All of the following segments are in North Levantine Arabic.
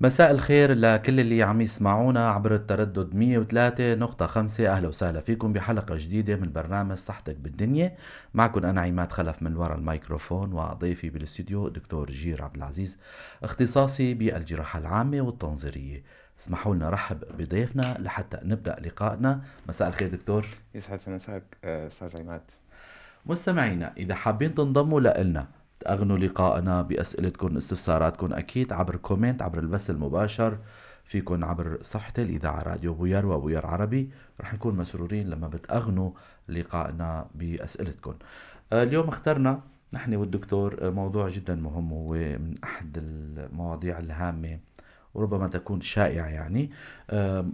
مساء الخير لكل اللي عم يسمعونا عبر التردد 103.5. أهلا وسهلا فيكم بحلقة جديدة من برنامج صحتك بالدنيا. معكم أنا عماد خلف من وراء الميكروفون، وضيفي بالاستوديو دكتور جير عبد العزيز، اختصاصي بالجراحة العامة والتنظيرية. اسمحوا لنا رحب بضيفنا لحتى نبدأ لقائنا. مساء الخير دكتور. يسعد مساك أستاذ عماد. مستمعينا، إذا حابين تنضموا لنا تأغنوا لقائنا بأسئلتكم استفساراتكم أكيد عبر comment، عبر البث المباشر، فيكن عبر صفحة الإذاعة راديو بوير وبوير عربي. رح نكون مسرورين لما بتأغنوا لقائنا بأسئلتكم. اليوم اخترنا نحن والدكتور موضوع جدا مهم، هو من أحد المواضيع الهامة وربما تكون شائعة، يعني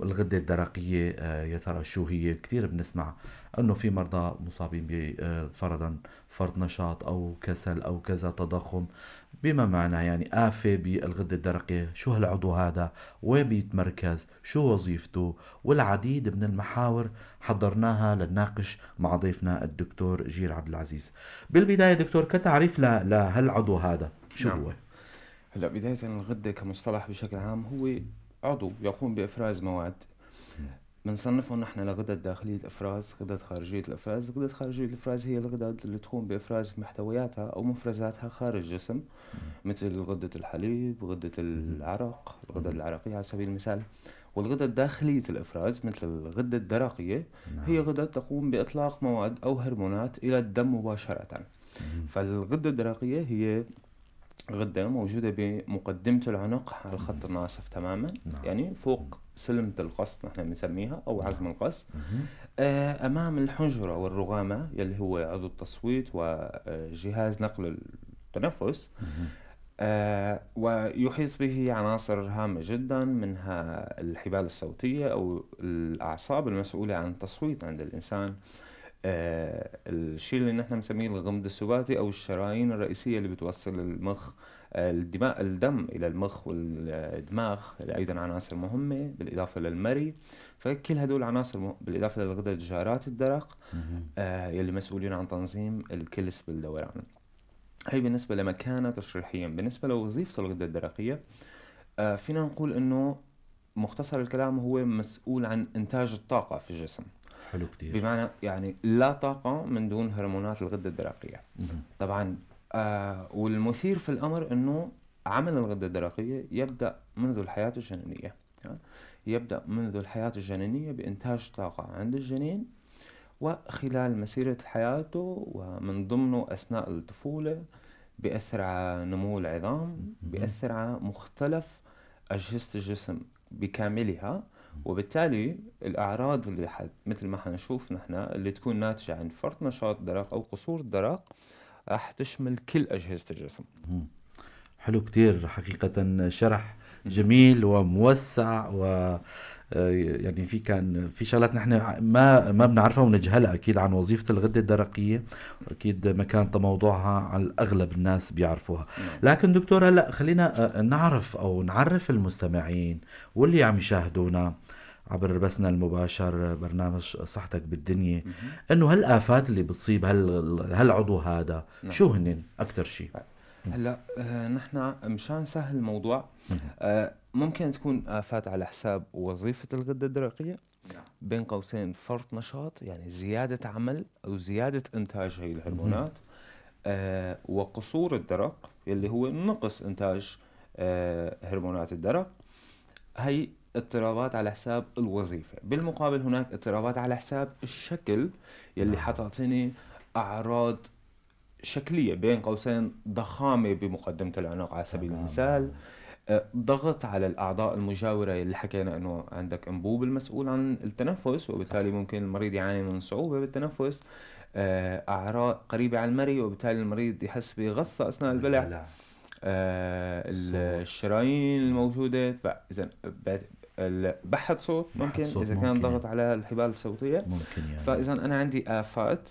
الغدة الدرقية. يا ترى شو هي؟ كثير بنسمع أنه في مرضى مصابين بفرضا فرط نشاط أو كسل أو كذا تضخم، بما معنى يعني آفة بالغدة الدرقية. شو هالعضو هذا؟ وين بيتمركز؟ شو وظيفته؟ والعديد من المحاور حضرناها لنناقش مع ضيفنا الدكتور جير عبد العزيز. بالبداية دكتور، كتعريف لهالعضو هذا شو هو؟ هلا بداية الغدة كمصطلح بشكل عام هو عضو يقوم بإفراز مواد. بنصنفهم نحن لغدد داخلية الإفراز، غدد خارجية الإفراز. غدد خارجية الإفراز هي الغدد اللي تقوم بإفراز محتوياتها أو مفرزاتها خارج الجسم، مثل غدة الحليب، غدة العرق، الغدد العرقية على سبيل المثال. والغدد داخلية الإفراز مثل الغدة الدرقية هي غدد تقوم بإطلاق مواد أو هرمونات إلى الدم مباشرة. فالغدة الدرقية هي غدة موجودة بمقدمة العنق على الخط الناصف تماما، يعني فوق سلمة القص نحن بنسميها أو عزم القص، أمام الحنجرة والرغامة يلي هو عضو التصويت وجهاز نقل التنفس، ويحيط به عناصر هامة جدا، منها الحبال الصوتية أو الأعصاب المسؤولة عن التصويت عند الإنسان، الشيء اللي نحن بنسميه الغمد السباتي أو الشرايين الرئيسية اللي بتوصل المخ، الدماء، الدم إلى المخ والدماغ، أيضا عناصر مهمة، بالإضافة للمري. فكل هدول عناصر بالإضافة للغدد جارات الدرق يلي مسؤولين عن تنظيم الكلس بالدوران. هي بالنسبة لمكانة تشريحيا. بالنسبة لوظيفة الغدة الدرقية، فينا نقول إنه مختصر الكلام هو مسؤول عن إنتاج الطاقة في الجسم. حلو كتير. بمعنى يعني لا طاقة من دون هرمونات الغدة الدرقية. طبعا والمثير في الأمر أنه عمل الغدة الدرقية يبدأ منذ الحياة الجنينية، يبدأ منذ الحياة الجنينية بإنتاج طاقة عند الجنين وخلال مسيرة حياته، ومن ضمنه أثناء الطفولة، بيأثر على نمو العظام، بيأثر على مختلف أجهزة الجسم بكاملها. وبالتالي الأعراض اللي مثل ما حنشوف نحن اللي تكون ناتجة عن فرط نشاط الدرق أو قصور الدرق راح تشمل كل أجهزة الجسم. حلو كتير حقيقة، شرح جميل وموسع، و يعني في كان في شغلات نحن ما بنعرفها ونجهلها أكيد عن وظيفة الغدة الدرقية، أكيد مكان موضوعها على الأغلب الناس بيعرفوها. لكن دكتور هلا خلينا نعرف أو نعرف المستمعين واللي عم يشاهدونا عبر بثنا المباشر برنامج صحتك بالدنيا، إنه هالآفات اللي بتصيب هالعضو هذا شو هن أكثر شيء؟ هلا نحن مشان نسهل الموضوع، ممكن تكون آفات على حساب وظيفة الغدة الدرقية، بين قوسين فرط نشاط، يعني زيادة عمل أو زيادة إنتاج هي الهرمونات، وقصور الدرق اللي هو نقص إنتاج هرمونات الدرق. هي اضطرابات على حساب الوظيفة. بالمقابل هناك اضطرابات على حساب الشكل يلي حتعطيني أعراض شكلية، بين قوسين ضخامة بمقدمة العنق على سبيل المثال، ضغط على الأعضاء المجاورة اللي حكينا أنه عندك أنبوب المسؤول عن التنفس، وبالتالي ممكن المريض يعاني من صعوبة بالتنفس، أعراض قريبة على المري وبالتالي المريض يحس بغصة أثناء البلع، الشرايين الموجودة. فإذا بحة صوت ممكن إذا كان ضغط على الحبال الصوتية ممكن يعني. فإذا أنا عندي آفات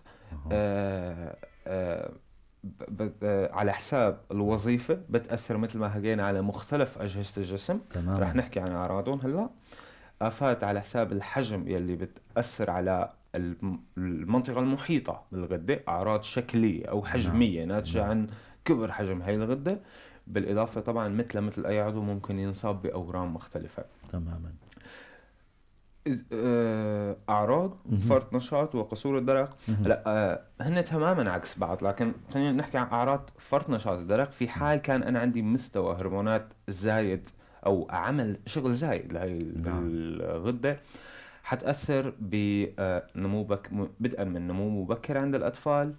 على حساب الوظيفة بتأثر مثل ما حكينا على مختلف أجهزة الجسم. تمام. رح نحكي عن أعراضهم هلا. آفات على حساب الحجم يلي بتأثر على المنطقة المحيطة بالغدة، أعراض شكلية أو حجمية ناتجة عن كبر حجم هاي الغدة. بالإضافة طبعا مثل أي عضو ممكن ينصاب بأورام مختلفة. تماما. أعراض فرط نشاط وقصور الدرق هلا هن تماما عكس بعض، لكن خلينا نحكي عن أعراض فرط نشاط الدرق. في حال كان أنا عندي مستوى هرمونات زايد أو عمل شغل زايد لهي الغدة، حتأثر بنمو بدءا من نمو مبكر عند الأطفال،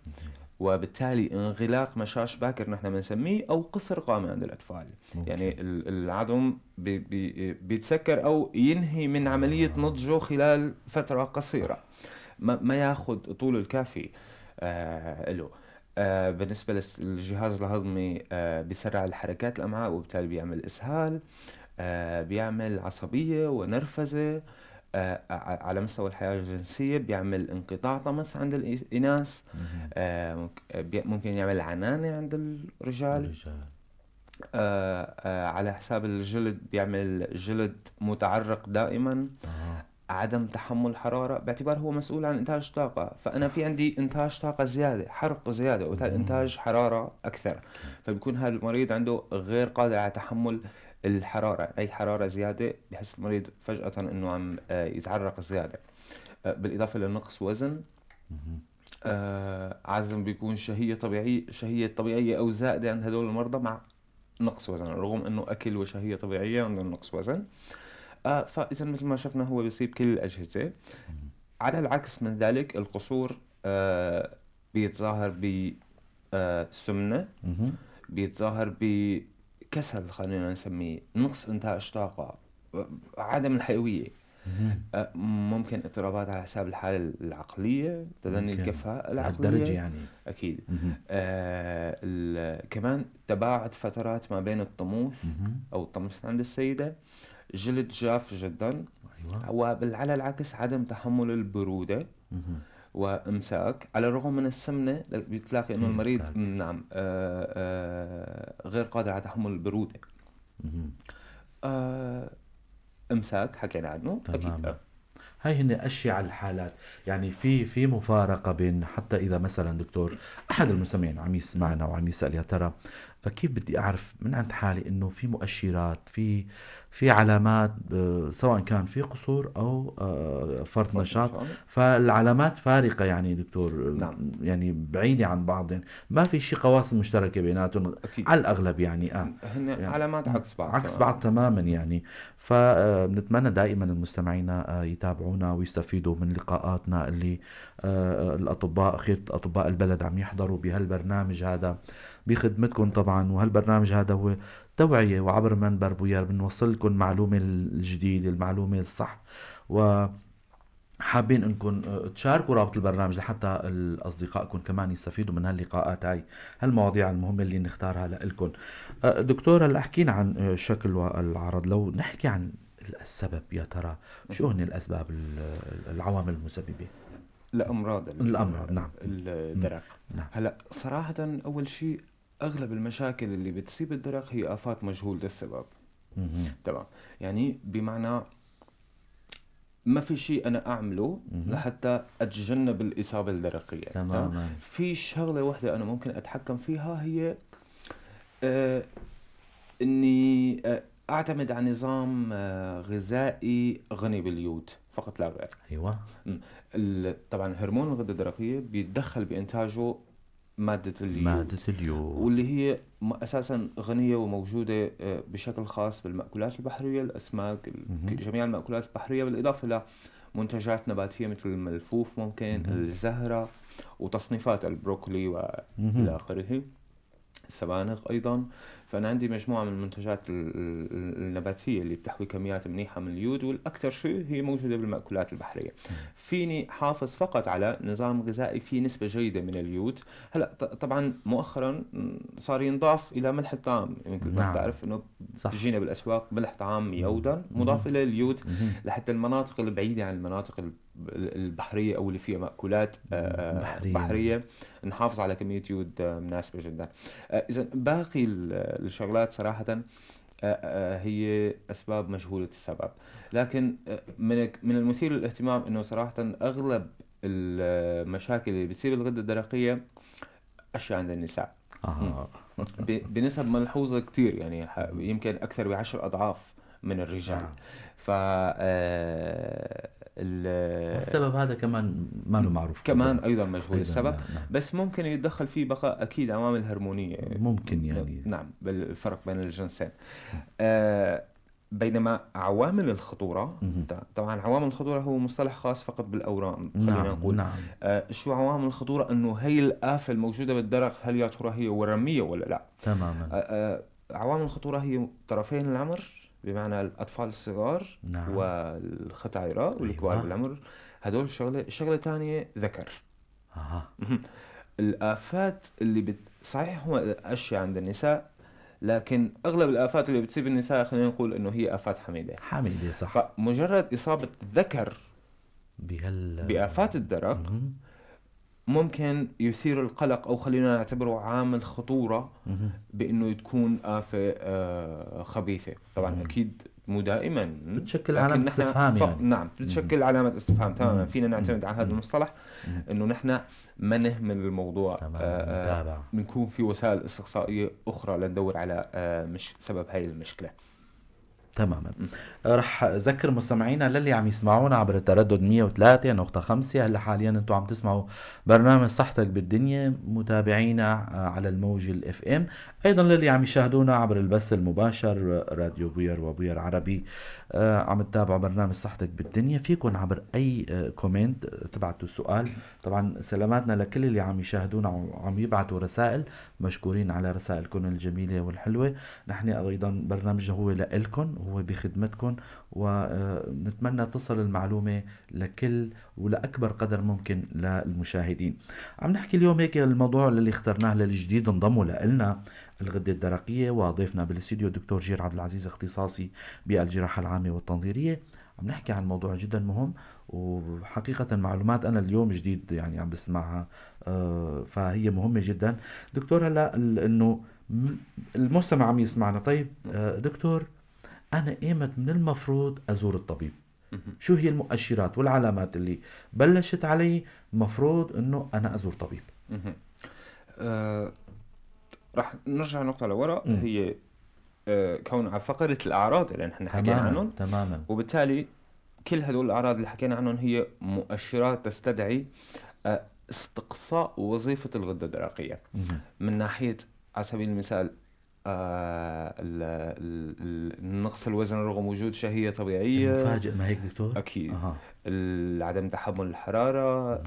وبالتالي انغلاق مشاش باكر نحن بنسميه، أو قصر قامة عند الأطفال. يعني العظم بيتسكر أو ينهي من عملية نضجه خلال فترة قصيرة، ما ياخذ طول الكافي له. بالنسبة للجهاز الهضمي بيسرع الحركات الأمعاء، وبالتالي بيعمل إسهال، بيعمل عصبية ونرفزة. على مستوى الحياة الجنسية بيعمل انقطاع طمث عند الإناث، ممكن يعمل عنانة عند الرجال. على حساب الجلد بيعمل جلد متعرق دائما. عدم تحمل حرارة باعتبار هو مسؤول عن إنتاج طاقة، فأنا في عندي إنتاج طاقة زيادة، حرق زيادة، وبالتالي إنتاج حرارة أكثر، فبيكون هذا المريض عنده غير قادر على تحمل الحرارة، أي حرارة زيادة بحس المريض فجأة إنه عم يتعرق زيادة. بالإضافة لنقص وزن، عادة بيكون شهية طبيعية أو زائدة عند هدول المرضى مع نقص وزن، رغم إنه أكل وشهية طبيعية عندهم نقص وزن. فإذا مثل ما شفنا هو بيصيب كل الأجهزة. على العكس من ذلك القصور بيتظاهر بسمنة، بيتظاهر بكسل، خلينا نسميه نقص إنتاج طاقة، عدم الحيوية، ممكن اضطرابات على حساب الحالة العقلية، تدني الكفاءة العقلية لهالدرجة يعني. أكيد. كمان تباعد فترات ما بين الطموث أو الطمث عند السيدة، جلد جاف جدا. وعلى العكس عدم تحمل البرودة وإمساك. على الرغم من السمنة بتلاقي إنه المريض نعم غير قادر على تحمل البرودة. إمساك حكينا عنه. أكيد. هاي هن أشيع الحالات. يعني في مفارقة بين، حتى إذا مثلا دكتور أحد المستمعين عم يسمعنا وعم يسأل يا ترى كيف بدي أعرف من عند حالي إنه في مؤشرات، في علامات، سواء كان في قصور أو فرط نشاط، فالعلامات فارقة يعني دكتور. نعم. يعني بعيدة عن بعض، يعني ما في شيء قواسم مشتركة بيناتهم على الأغلب، يعني هن يعني علامات عكس بعض، عكس بعض تماما يعني. فبنتمنى دائما المستمعين يتابعونا ويستفيدوا من لقاءاتنا اللي الأطباء، خيرة أطباء البلد عم يحضروا بهالبرنامج هذا بخدمتكم طبعا. وهالبرنامج هذا هو توعية، وعبر منبر بويار بنوصل لكم معلومة الجديدة، المعلومة الصح، وحابين انكم تشاركوا رابط البرنامج لحتى اصدقائكم كمان يستفيدوا من هاللقاءات هاي، هالمواضيع المهمة اللي نختارها لكم. دكتور، هلا حكينا عن شكل والعرض، لو نحكي عن السبب، يا ترى شو هن الأسباب، العوامل المسببة لأمراض الأمراض؟ نعم، الدرق. نعم. هلا صراحة أول شيء أغلب المشاكل اللي بتصيب الدرق هي آفات مجهولة السبب. تمام، يعني بمعنى ما في شيء أنا أعمله لحتى أتجنب الإصابة الدرقية. تمام. في شغلة واحدة أنا ممكن أتحكم فيها، هي إني أعتمد على نظام غذائي غني باليود فقط لا غير. أيوة. طبعا هرمون الغدة الدرقية بيتدخل بإنتاجه مادة اليود. مادة اليود واللي هي أساسا غنية وموجودة بشكل خاص بالمأكولات البحرية، الأسماك، جميع المأكولات البحرية، بالإضافة لمنتجات نباتية مثل الملفوف ممكن، الزهرة، وتصنيفات البروكلي وإلى آخره، السبانخ أيضا. فأنا عندي مجموعة من المنتجات النباتية اللي بتحوي كميات منيحة من اليود، والأكثر شيء هي موجودة بالمأكولات البحرية. فيني حافظ فقط على نظام غذائي فيه نسبة جيدة من اليود. هلأ طبعا مؤخرا صار ينضاف إلى ملح الطعام، مثل ما بتعرف إنه بيجينا بالأسواق ملح طعام يودا مضاف إلى اليود لحتى المناطق البعيدة عن المناطق البحرية أو اللي فيها مأكولات بحرية نحافظ على كمية يود مناسبة جدا. إذا باقي الشغلات صراحة هي أسباب مجهولة السبب، لكن من المثير للاهتمام إنه صراحة أغلب المشاكل اللي بتصيب الغدة الدرقية أشياء عند النساء. بنسب ملحوظة كتير، يعني يمكن أكثر ب10 أضعاف من الرجال. ف السبب هذا كمان ما له معروف، كمان أيضا مجهول السبب. نعم. بس ممكن يتدخل فيه بقى أكيد عوامل هرمونية ممكن، يعني نعم، بالفرق بين الجنسين. بينما عوامل الخطورة، طبعا عوامل الخطورة هو مصطلح خاص فقط بالأورام، خلينا نقول. نعم. شو عوامل الخطورة؟ إنه هي الآفة الموجودة بالدرق هل يا ترى هي ورمية ولا لا؟ تماما. عوامل الخطورة هي طرفين العمر، بمعنى الأطفال الصغار. نعم. والختايرة والكبار بالعمر، هدول شغلة. الشغلة الثانية ذكر. الآفات اللي صحيح هو أشياء عند النساء، لكن أغلب الآفات اللي بتصيب النساء خلينا نقول إنه هي آفات حميدة. حميدة، صح. فمجرد إصابة ذكر بآفات الدرق ممكن يثير القلق، أو خلينا نعتبره عامل خطورة بإنه تكون آفة خبيثة. طبعا أكيد مو دائما بتشكل علامة استفهام، يعني. نعم، بتشكل علامة استفهام تماما. فينا نعتمد على هذا المصطلح إنه نحن ما نهمل الموضوع، بنكون في وسائل استقصائية أخرى لندور على مش سبب هاي المشكلة. تماما. رح أذكر مستمعينا للي عم يسمعونا عبر التردد 103.5، هلا حاليا انتم عم تسمعوا برنامج صحتك بالدنيا، متابعينا على الموج ال FM، ايضا للي عم يشاهدونا عبر البث المباشر راديو بوير وبوير عربي، عم تتابعوا برنامج صحتك بالدنيا. فيكم عبر اي comment تبعتوا سؤال. طبعا سلاماتنا لكل اللي عم يشاهدونا وعم يبعتوا رسائل، مشكورين على رسائلكم الجميلة والحلوة. نحن ايضا برنامجنا هو لإلكم، هو بخدمتكم، ونتمنى تصل المعلومة لكل ولأكبر قدر ممكن للمشاهدين. عم نحكي اليوم هيك الموضوع اللي اخترناه للجديد انضموا لإلنا، الغدة الدرقية، وضيفنا بالاستديو الدكتور جير عبد العزيز، اختصاصي بالجراحة العامة والتنظيرية. عم نحكي عن موضوع جدا مهم، وحقيقة معلومات أنا اليوم جديد يعني عم بسمعها، فهي مهمة جدا. دكتور، هلا إنه المستمع عم يسمعنا، طيب دكتور، أنا إيمت من المفروض أزور الطبيب؟ شو هي المؤشرات والعلامات اللي بلشت علي مفروض إنه أنا أزور طبيب؟ رح نرجع نقطة لورا، هي كون على فقرة الأعراض اللي نحن حكينا عنهم. تماما. وبالتالي كل هدول الأعراض اللي حكينا عنهم هي مؤشرات تستدعي استقصاء وظيفة الغدة الدرقية. من ناحية على سبيل المثال نقص الوزن رغم وجود شهية طبيعية. مفاجئ ما هيك دكتور؟ أكيد. عدم تحمل الحرارة،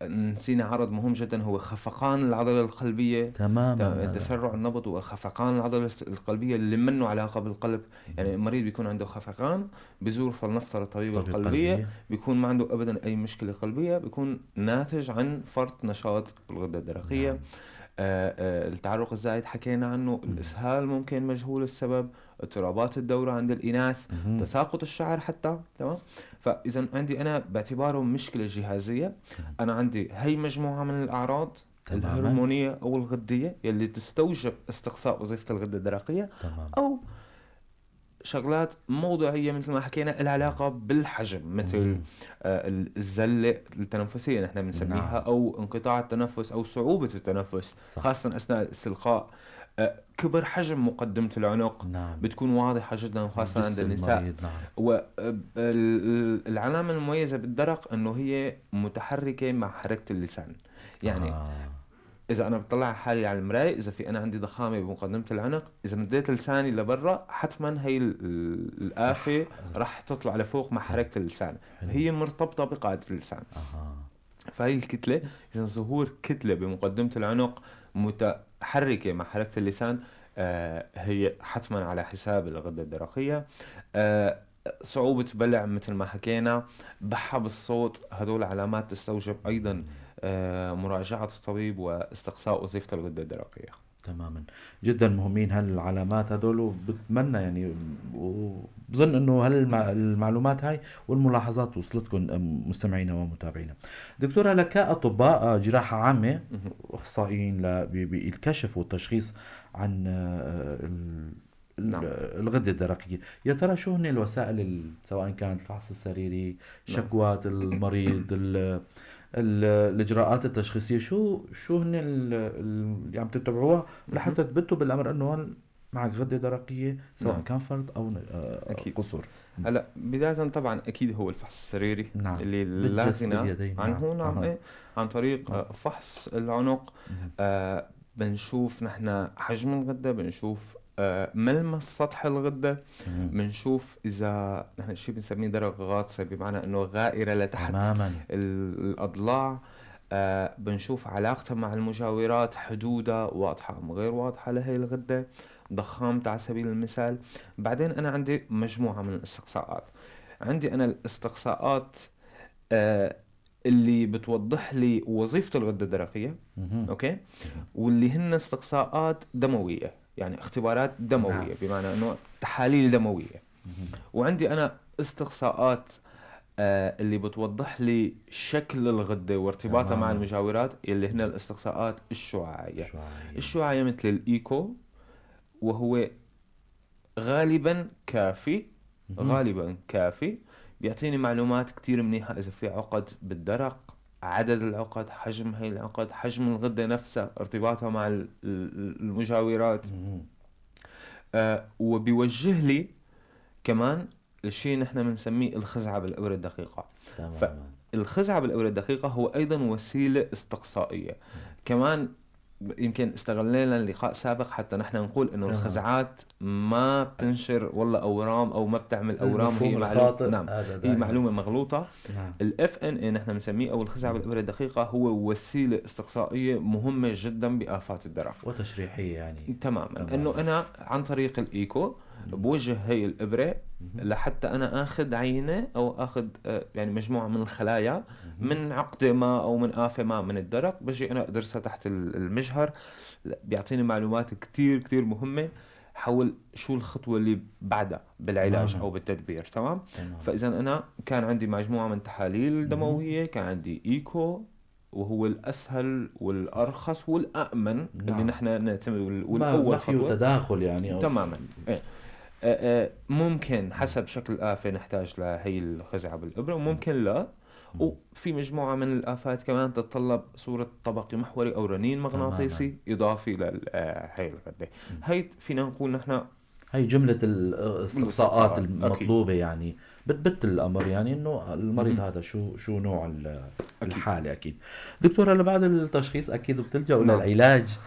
نسينا عرض مهم جدا هو خفقان العضلة القلبية. تماما. تسرع النبض وخفقان العضلة القلبية اللي منه علاقة بالقلب. يعني المريض بيكون عنده خفقان، بزور فلنفترض طبيب القلبية، بيكون ما عنده أبدا أي مشكلة قلبية، بيكون ناتج عن فرط نشاط الغدة الدرقية. نعم. التعرق الزايد حكينا عنه، الإسهال ممكن مجهول السبب، اضطرابات الدورة عند الإناث، تساقط الشعر حتى. تمام. فإذا عندي أنا باعتباره مشكلة جهازية، أنا عندي هي مجموعة من الأعراض الهرمونية أو الغدية يلي تستوجب استقصاء وظيفة الغدة الدرقية. أو شغلات موضوعية مثل ما حكينا العلاقة بالحجم، مثل الزلة التنفسية نحن بنسميها. نعم. أو انقطاع التنفس أو صعوبة التنفس. صح. خاصة أثناء الاستلقاء. كبر حجم مقدمة العنق. نعم. بتكون واضحة جدا خاصة عند النساء. المريض. نعم. والعلامة المميزة بالدرق أنه هي متحركة مع حركة اللسان. يعني إذا أنا بطلع حالي على المراية، إذا في أنا عندي ضخامة بمقدمة العنق، إذا مديت لساني لبرا حتما هي الآفة رح تطلع لفوق مع حركة اللسان. هي مرتبطة بقاعدة اللسان. فهي الكتلة، إذا ظهور كتلة بمقدمة العنق متحركة مع حركة اللسان، هي حتما على حساب الغدة الدرقية. صعوبة بلع مثل ما حكينا، بحة بالصوت، هدول علامات تستوجب أيضا مراجعة الطبيب واستقصاء وظيفة الغدة الدرقية. تماما، جدا مهمين هالعلامات هدول، وبتمنى يعني وبظن انه هالمعلومات هاي والملاحظات وصلتكم مستمعينا ومتابعينا. دكتورة، لك اطباء جراحة عامة اخصائيين بالكشف والتشخيص عن الغدة الدرقية، يا ترى شو هن الوسائل سواء كانت الفحص السريري، شكوات المريض، الاجراءات التشخيصية شو هن اللي عم تتبعوها لحتى تبتوا بالامر انه معك غده درقيه سواء كان فرط او أكيد. قصور؟ هلا بداية طبعا اكيد هو الفحص السريري اللي لا بالجس غنى باليدين. عنه. نعم. إيه، عن طريق فحص العنق، بنشوف نحن حجم الغدة، بنشوف ملمس سطح الغدة، بنشوف إذا نحن شيء بنسميه درق غاطسة، بمعنى إنه غائرة لتحت الأضلاع، بنشوف علاقتها مع المجاورات، حدودها واضحة أم غير واضحة لهي الغدة، ضخامتها على سبيل المثال. بعدين أنا عندي مجموعة من الاستقصاءات، عندي أنا الاستقصاءات اللي بتوضح لي وظيفة الغدة الدرقية، okay، واللي هن استقصاءات دموية، يعني اختبارات دموية، بمعنى إنه تحاليل دموية. وعندي أنا استقصاءات اللي بتوضح لي شكل الغدة وارتباطها مع المجاورات، اللي هن الاستقصاءات الشعاعية. الشعاعية مثل الإيكو، وهو غالبا كافي، غالبا كافي، بيعطيني معلومات كتير منيحة إذا في عقد بالدرق، عدد العقد، حجم هاي العقد، حجم الغدة نفسها، ارتباطها مع المجاورات. وبيوجه لي كمان الشيء نحن بنسميه الخزعة بالإبرة الدقيقة. فالخزعة بالإبرة الدقيقة هو أيضا وسيلة استقصائية. كمان يمكن استغلينا اللقاء سابق حتى نحن نقول إنه الخزعات ما بتنشر والله أورام أو ما بتعمل أورام، المفهوم هي معلومة، الخاطئ هذا هي دائماً. معلومة مغلوطة. ال FNA نحن بنسميه أو الخزعة بالإبرة الدقيقة هو وسيلة استقصائية مهمة جدا بآفات الدرق وتشريحية يعني. تماما. إنه أنا عن طريق الإيكو بوجه هي الإبرة لحتى أنا آخذ عينة أو آخذ، مجموعة من الخلايا من عقدة ما أو من آفة ما من الدرق، بجي أنا أدرسها تحت المجهر، بيعطيني معلومات كتير كتير مهمة حول شو الخطوة اللي بعدها بالعلاج أو بالتدبير. تمام؟ فإذا أنا كان عندي مجموعة من تحاليل دموية، كان عندي إيكو وهو الأسهل والأرخص والأأمن اللي نحن نعتمد والأول ما فيه خطوة. تداخل يعني أو تماما. إيه. ممكن حسب شكل الآفة نحتاج لهي الخزعة بالإبرة وممكن لا. وفي مجموعة من الآفات كمان تتطلب صورة طبقي محوري أو رنين مغناطيسي إضافي هي الغدة. هي فينا نقول نحن هي جملة الاستقصاءات الاستقصاءات. المطلوبة، يعني بتبت الأمر، يعني إنه المريض هذا شو نوع الحالة. أكيد دكتور، هلا بعد التشخيص أكيد بتلجأوا للعلاج.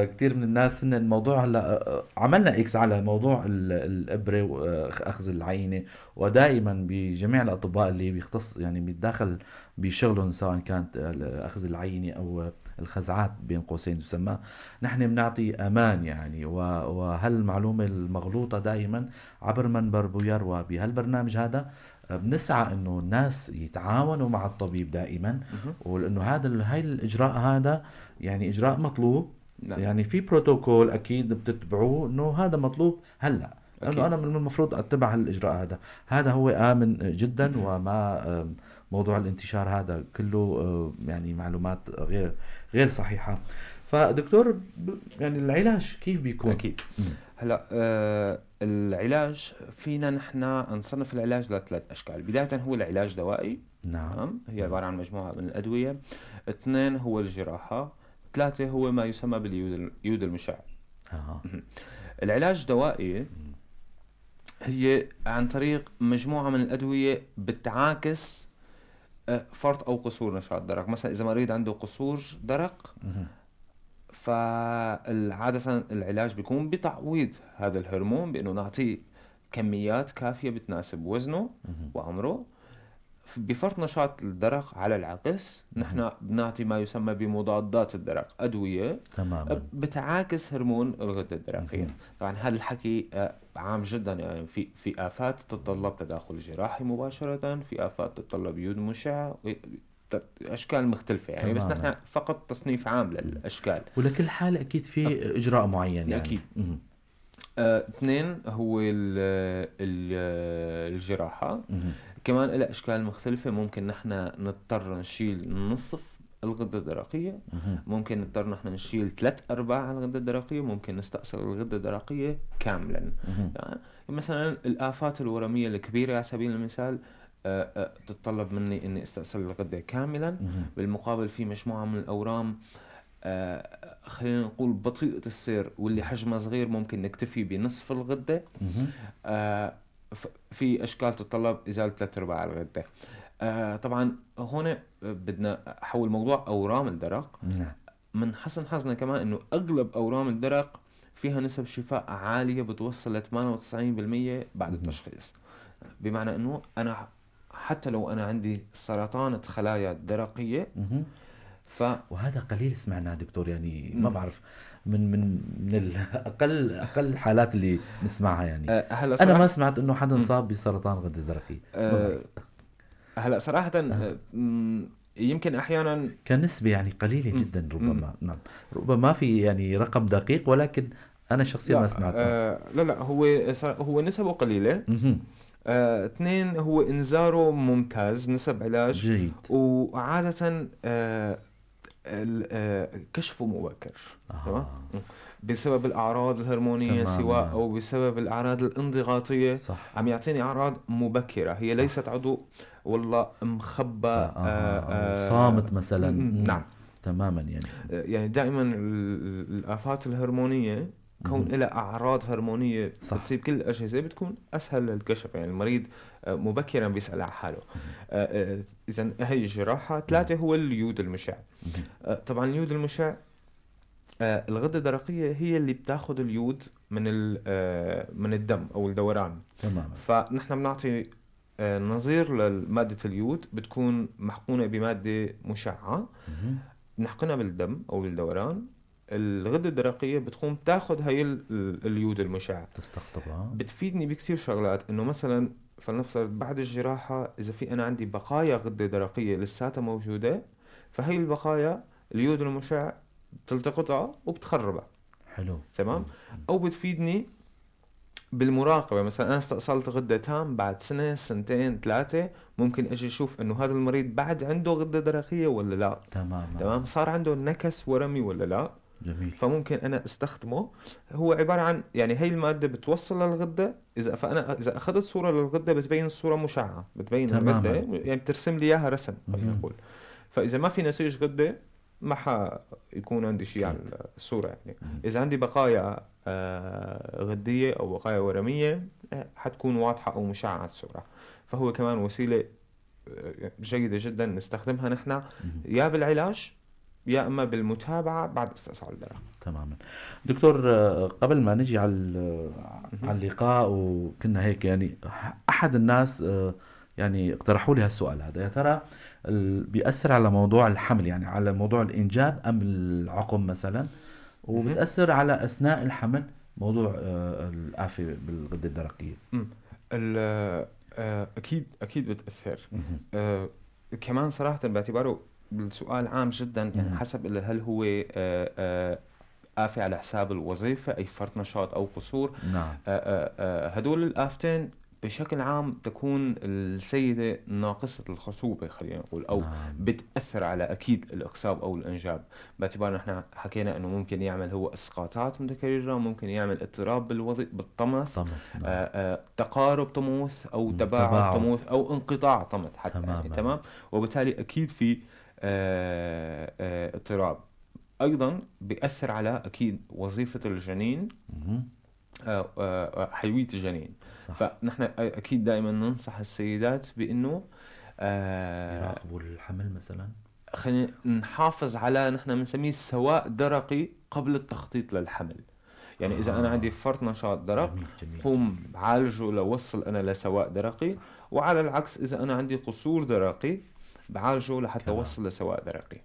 كثير من الناس هن الموضوع هلا، عملنا اكس على موضوع الابره واخذ العينة، ودائما بجميع الاطباء اللي بيختص يعني بيتداخل بشغلهم سواء كانت اخذ العينة او الخزعات بين قوسين تسمى، نحن بنعطي امان يعني، وهالمعلومه المغلوطة دائما عبر منبر بويار وبهالبرنامج هذا، بنسعى انه الناس يتعاونوا مع الطبيب دائما، ولانه هاي الاجراء هذا يعني اجراء مطلوب. يعني في بروتوكول اكيد بتتبعوه انه هذا مطلوب هلا، لانه انا من المفروض اتبع هالاجراء هذا، هذا هو امن جدا، وما موضوع الانتشار هذا كله، يعني معلومات غير صحيحه. فدكتور، يعني العلاج كيف بيكون؟ اكيد. هلا، العلاج فينا نحن نصنف العلاج لثلاث اشكال. بداية هو العلاج دوائي. تمام؟ هي عبارة عن مجموعة من الادوية. اثنين هو الجراحة. ثلاثة هو ما يسمى باليود المشع. العلاج الدوائي هي عن طريق مجموعة من الأدوية بتعاكس فرط أو قصور نشاط الدرق. مثلا إذا مريض عنده قصور درق، فعادة العلاج بيكون بتعويض هذا الهرمون بأنه نعطيه كميات كافية بتناسب وزنه وعمره. بفرط نشاط الدرق على العكس نحن بنعطي ما يسمى بمضادات الدرق، أدوية بتعاكس هرمون الغدة الدرقية. طبعا هذا الحكي عام جدا، يعني في آفات تتطلب تداخل جراحي مباشرة، في آفات تتطلب يود مشع، أشكال مختلفة يعني، بس نحن فقط تصنيف عام للأشكال. ولكل حالة أكيد في إجراء معين يعني. أكيد. اثنين هو الجراحة. كمان لها أشكال مختلفة، ممكن نحن نضطر نشيل نصف الغدة الدرقية، ممكن نضطر نحن نشيل 3/4 الغدة الدرقية، ممكن نستأصل الغدة الدرقية كاملا. يعني مثلا الآفات الورمية الكبيرة على سبيل المثال تتطلب مني اني استأصل الغدة كاملا. بالمقابل في مجموعة من الاورام خلينا نقول بطيئة السير واللي حجمها صغير ممكن نكتفي بنصف الغدة. في اشكال تتطلب ازالة 3/4 الغدة. طبعا هون بدنا حول موضوع اورام الدرق. نعم. من حسن حظنا كمان انه اغلب اورام الدرق فيها نسب شفاء عالية بتوصل ل 98% بعد التشخيص، بمعنى انه انا حتى لو انا عندي سرطان خلايا درقية وهذا قليل سمعناه دكتور، يعني ما بعرف من اقل الحالات اللي نسمعها يعني. هلا انا ما سمعت انه حدا انصاب بسرطان غدة درقية. هلا صراحة يمكن احيانا كنسبة يعني قليلة جدا ربما. نعم، ربما ما في يعني رقم دقيق، ولكن انا شخصيا ما سمعت. لا هو نسبه قليلة. اثنين، هو انذاره ممتاز، نسب علاج جيد، وعادة كشفه مبكر. تمام، بسبب الأعراض الهرمونية سواء أو بسبب الأعراض الانضغاطية. صح. عم يعطيني أعراض مبكرة، هي صح. ليست عضو والله مخبى صامت مثلا. نعم تماما. يعني دائما الآفات الهرمونية كون لها أعراض هرمونية بتصيب كل الأجهزة بتكون أسهل للكشف، يعني المريض مبكرا بيسأل على حاله. إذا هي الجراحة. 3 هو اليود المشع. طبعا اليود المشع، الغدة الدرقية هي اللي بتاخذ اليود من الدم أو الدوران. تماما. فنحن بنعطي نظير لمادة اليود، بتكون محقونة بمادة مشعة، نحقنها بالدم أو بالدوران. الغدة الدرقية بتقوم تاخذ هاي اليود المشع، تستقطبها. بتفيدني بكثير شغلات، انه مثلا فلنفترض بعد الجراحة اذا في انا عندي بقايا غدة درقية لساتها موجودة، فهي البقايا اليود المشع بتلتقطها وبتخربها. حلو. تمام. او بتفيدني بالمراقبة، مثلا انا استأصلت غدة تام، بعد سنة سنتين 3 ممكن اجي اشوف انه هذا المريض بعد عنده غدة درقية ولا لا. تمام. صار عنده نكس ورمي ولا لا. جميل. فممكن انا استخدمه. هو عبارة عن يعني هي المادة بتوصل للغدة، إذا اخذت صورة للغدة بتبين الصورة مشعة، بتبين الغدة، يعني بترسم لي اياها رسم خلينا نقول. فاذا ما في نسيج غدة ما حيكون عندي شيء على الصورة يعني. إذا عندي بقايا غدية أو بقايا ورمية حتكون واضحة أو مشعة على الصورة. فهو كمان وسيلة جيدة جدا نستخدمها نحن يا بالعلاج يا إما بالمتابعة بعد استئصال الدرق. تماما. دكتور، قبل ما نجي على اللقاء وكنا هيك يعني أحد الناس يعني اقترحوا لي هالسؤال هذا، يا ترى بيأثر على موضوع الحمل، يعني على موضوع الإنجاب أم العقم مثلا، وبتأثر على أثناء الحمل موضوع الآفة بالغدة الدرقية؟ أكيد بتأثر. كمان صراحة باعتباره السؤال عام جدا، يعني حسب هل هو آفة على حساب الوظيفة أي فرط نشاط أو قصور. نعم. هدول الآفتين بشكل عام تكون السيدة ناقصة الخصوبة خلينا نقول، أو نعم. بتأثر على أكيد الإخصاب أو الإنجاب، باعتبار نحن حكينا أنه ممكن يعمل هو إسقاطات متكررة، ممكن يعمل اضطراب بالطمث، طمث، نعم. تقارب طموث أو تباعد طموث أو انقطاع طمث حتى. تمام. يعني تمام. وبالتالي أكيد في اضطراب. أيضا بيأثر على أكيد وظيفة الجنين، حيوية الجنين. صح. فنحن أكيد دائما ننصح السيدات بأنه يراقبوا الحمل مثلا، خلينا نحافظ على نحن بنسميه سواء درقي قبل التخطيط للحمل. يعني إذا أنا عندي فرط نشاط درق، جميل. قوم بعالجه لوصل أنا لسواء درقي، وعلى العكس إذا أنا عندي قصور درقي بعالجه لحتى وصل لسواء درقي.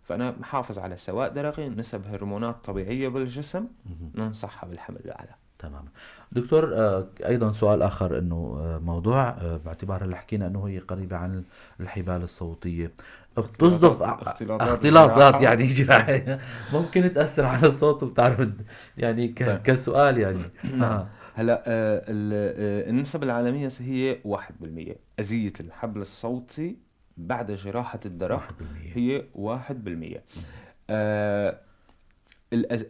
فأنا محافظ على سواء درقي، نسب هرمونات طبيعية بالجسم ننصحها بالحمل الأعلى. تماما. دكتور، أيضا سؤال آخر، أنه موضوع باعتبار اللي حكينا أنه هي قريبة عن الحبال الصوتية، بتصدف اختلاطات اختلاطات جراحة. يعني جراحية ممكن تأثر على الصوت، وبتعرف يعني كسؤال يعني. هلا، النسب العالمية هي 1%. أذية الحبل الصوتي بعد جراحة الدرق 1%. هي 1%.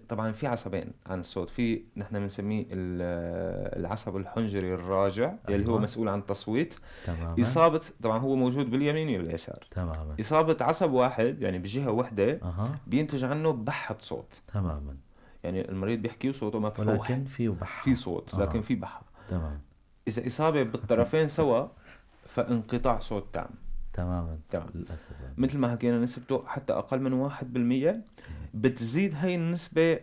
طبعا في عصبين عن الصوت، في نحن بنسميه العصب الحنجري الراجع يلي هو مسؤول عن التصويت. تماما. إصابة، طبعا هو موجود باليمين وباليسار. تماما. إصابة عصب واحد يعني بجهة واحدة بينتج عنه بحة صوت. تماما. يعني المريض بيحكي وصوته مبحوح، ولكن في بحة، في صوت لكن في بحة. تمام. إذا إصابة بالطرفين سوا فانقطاع صوت تام. تماما. تمام. للأسف. مثل ما حكينا نسبته حتى أقل من 1%، بتزيد هاي النسبة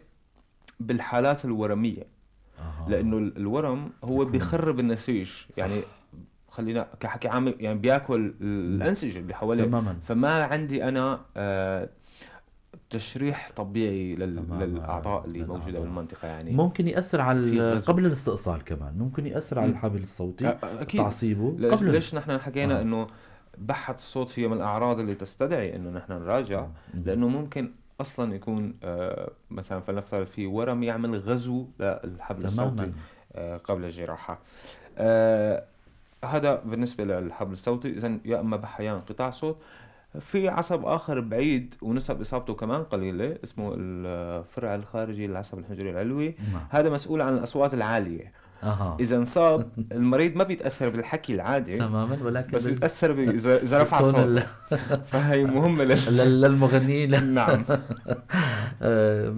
بالحالات الورمية. لأنه الورم هو بيخرب النسيج. صح. يعني خلينا كحكي عام، يعني بياكل الأنسجة اللي حواليه. تماما. فما عندي أنا تشريح طبيعي للأعضاء اللي موجودة بالمنطقة. يعني ممكن يأثر على في غزو. قبل الاستئصال كمان ممكن يأثر على الحبل الصوتي. أكيد. تعصيبه قبل ليش نحن حكينا إنه بحة الصوت هي من الأعراض اللي تستدعي إنه نحن نراجع؟ لأنه ممكن أصلاً يكون مثلاً فلنفترض في ورم يعمل غزو للحبل الصوتي قبل الجراحة. هذا بالنسبة للحبل الصوتي. إذن يا إما بحة يا انقطاع صوت. في عصب آخر بعيد ونسب إصابته كمان قليلة، اسمه الفرع الخارجي للعصب الحنجري العلوي. هذا مسؤول عن الأصوات العالية. إذا انصاب المريض ما بيتأثر بالحكي العادي. تماما، ولكن بس بيتأثر إذا رفع صوته. فهي مهمة للمغنيين. نعم.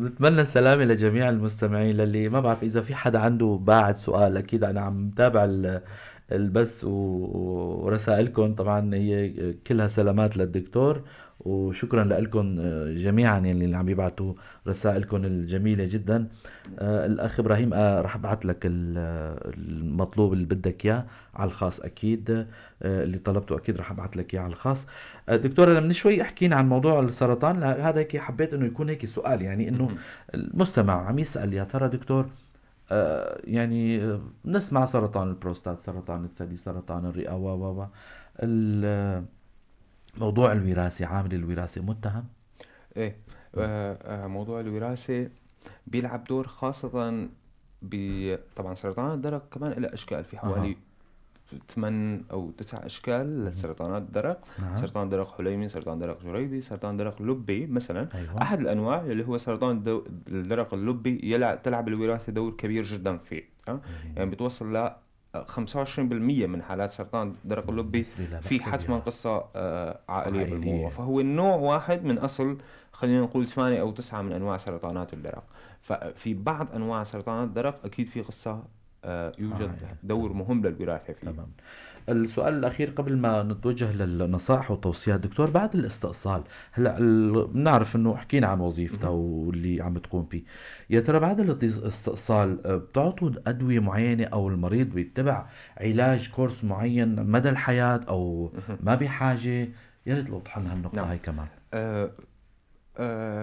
بتمنى السلامة لجميع المستمعين. للي ما بعرف إذا في حدا عنده باعت سؤال، أكيد أنا عم تابع البث ورسائلكم، طبعا هي كلها سلامات للدكتور، وشكرا لكم جميعا اللي عم يبعتوا رسائلكم الجميلة جدا. الأخ إبراهيم، رح ابعث لك المطلوب اللي بدك إياه على الخاص، أكيد. اللي طلبته أكيد رح ابعث لك إياه على الخاص. دكتورة، من شوي حكينا عن موضوع السرطان، هذا هيك حبيت إنه يكون هيك سؤال، يعني إنه المستمع عم يسأل يا ترى دكتور، نسمع سرطان البروستات، سرطان الثدي، سرطان الرئة، و و و موضوع الوراثي، عامل الوراثي متهم؟ إيه، موضوع الوراثة بيلعب دور، خاصة طبعا سرطان الدرق كمان له أشكال، في حوالي 8 أو 9 أشكال لسرطانات الدرق. سرطان درق حليمي، سرطان درق جريبي، سرطان درق لبي مثلا. أحد الأنواع اللي هو سرطان الدرق اللبي تلعب الوراثة دور كبير جدا فيه. يعني بتوصل ل 25% من حالات سرطان درق اللبي في حتما قصة عائلية بالموضوع. فهو النوع واحد من أصل خلينا نقول 8 أو 9 من أنواع سرطانات الدرق. ففي بعض أنواع سرطانات الدرق أكيد في قصة يوجد دور مهم للوراثة فيه. تمام. السؤال الأخير قبل ما نتوجه للنصائح والتوصيات دكتور، بعد الاستئصال هلا بنعرف إنه حكينا عن وظيفتها واللي عم تقوم فيه، يا ترى بعد الاستئصال بتعطوا أدوية معينة أو المريض بيتبع علاج كورس معين مدى الحياة أو ما بحاجة؟ يا ريت لو توضح لنا هالنقطة. هاي كمان.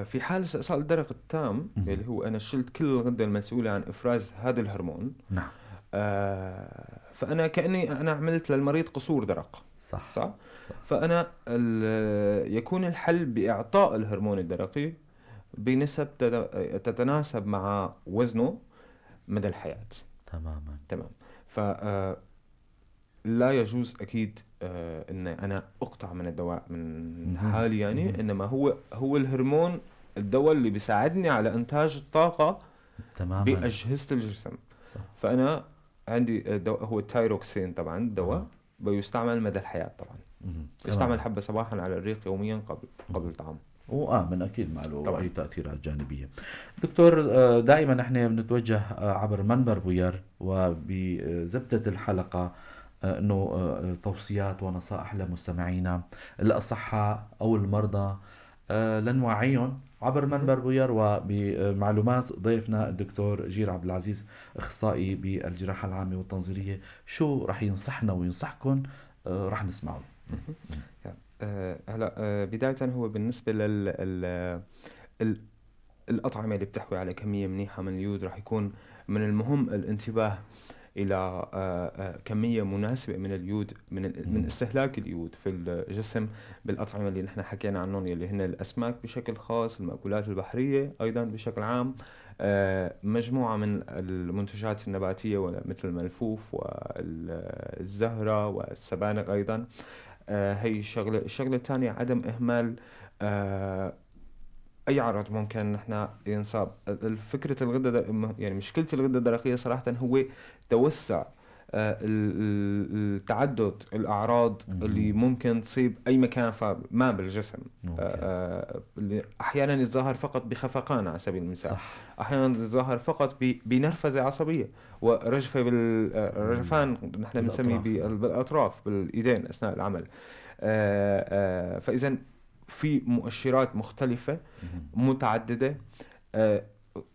في حال استئصال الدرق التام اللي هو أنا شلت كل الغدة المسؤولة عن إفراز هذا الهرمون. فأنا كأني أنا عملت للمريض قصور درق. صح. صح؟ صح. فأنا يكون الحل بإعطاء الهرمون الدرقي بنسب تتناسب مع وزنه مدى الحياة. تماما. تمام. لا يجوز أكيد إن أنا أقطع من الدواء من حالي، يعني إنما هو الهرمون الدواء اللي بيساعدني على إنتاج الطاقة بأجهزة الجسم. فأنا عندي دواء هو التايروكسين، طبعا الدواء بيستعمل مدى الحياة، طبعا يستعمل حبة صباحا على الريق يوميا قبل الطعام، وآمن أكيد ما له أي تأثيرات جانبية. دكتور، دائما نحن بنتوجه عبر منبر بوير وبزبدة الحلقة إنه توصيات ونصائح لمستمعينا الأصحاء أو المرضى لنوعيهم عبر منبر بوير وبمعلومات ضيفنا الدكتور جير عبد العزيز، أخصائي بالجراحة العامة والتنظيرية. شو رح ينصحنا وينصحكم؟ رح نسمعه. هلا بداية هو بالنسبة للأطعمة اللي بتحوي على كمية منيحة من اليود، رح يكون من المهم الانتباه إلى كمية مناسبة من اليود، من استهلاك اليود في الجسم بالأطعمة اللي نحن حكينا عنهم، اللي هن الأسماك بشكل خاص، المأكولات البحرية أيضا بشكل عام، مجموعة من المنتجات النباتية مثل الملفوف والزهرة والسبانخ أيضا. هي الشغلة. الشغلة الثانية عدم إهمال اي عرض ممكن نحن ينصاب. فكرة الغدة، يعني مشكلة الغدة الدرقية صراحة هو توسع التعدد الاعراض اللي ممكن تصيب اي مكان ما بالجسم. اللي احيانا يتظاهر فقط بخفقان على سبيل المثال، صح. احيانا يتظاهر فقط بنرفزه عصبية ورجفه بالرجفان، نحن بنسميه بالاطراف بالايدين اثناء العمل. فاذا في مؤشرات مختلفة متعددة،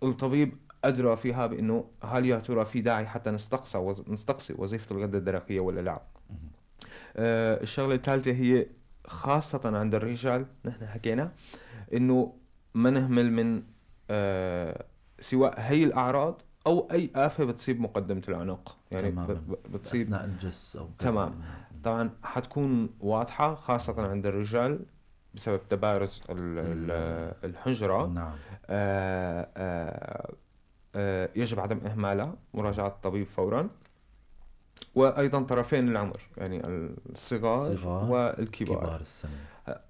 الطبيب أدرى فيها بأنه هل يا ترى في داعي حتى نستقصي وظيفة الغدة الدرقية ولا لا. الشغلة الثالثة هي خاصة عند الرجال، نحن حكينا إنه ما نهمل من سواء هي الأعراض أو أي آفة بتصيب مقدمة العنق، يعني بتصيب أثناء الجس أو تمام. طبعا حتكون واضحة خاصة عند الرجال بسبب تبارز الحجرة. نعم. يجب عدم إهمالها، مراجعة الطبيب فورا. وأيضا طرفين العمر، يعني الصغار والكبار، كبار السن،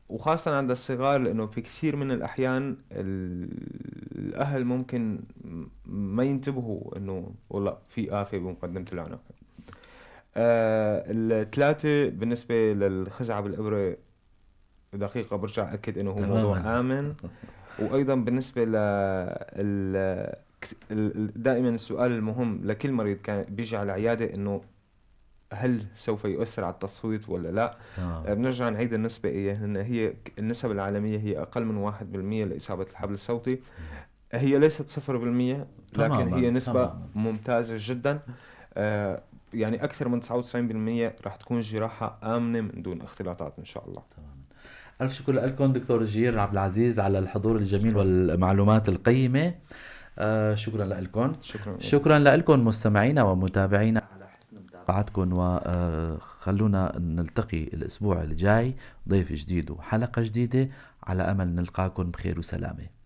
وخاصة عند الصغار لأنه في كثير من الأحيان الأهل ممكن ما ينتبهوا أنه والله في آفة بمقدمة العنق. الثلاثة بالنسبة للخزعة بالإبرة دقيقة برجع أكد أنه هو موضوع آمن. وأيضا بالنسبة دائما السؤال المهم لكل مريض كان بيجي على العيادة إنه هل سوف يؤثر على التصويت ولا لا. بنرجع نعيد النسبة، هي النسب العالمية هي أقل من 1% لإصابة الحبل الصوتي، هي ليست 0% لكن هي نسبة ممتازة جدا. يعني أكثر من 99% راح تكون جراحة آمنة من دون اختلاطات إن شاء الله. تمام. ألف شكر لكم دكتور جير عبد العزيز على الحضور الجميل والمعلومات القيمة. شكرا لكم. شكرا لكم مستمعينا ومتابعينا على حسن متابعتكم، وخلونا نلتقي الأسبوع الجاي ضيف جديد وحلقة جديدة، على أمل نلقاكم بخير وسلامة.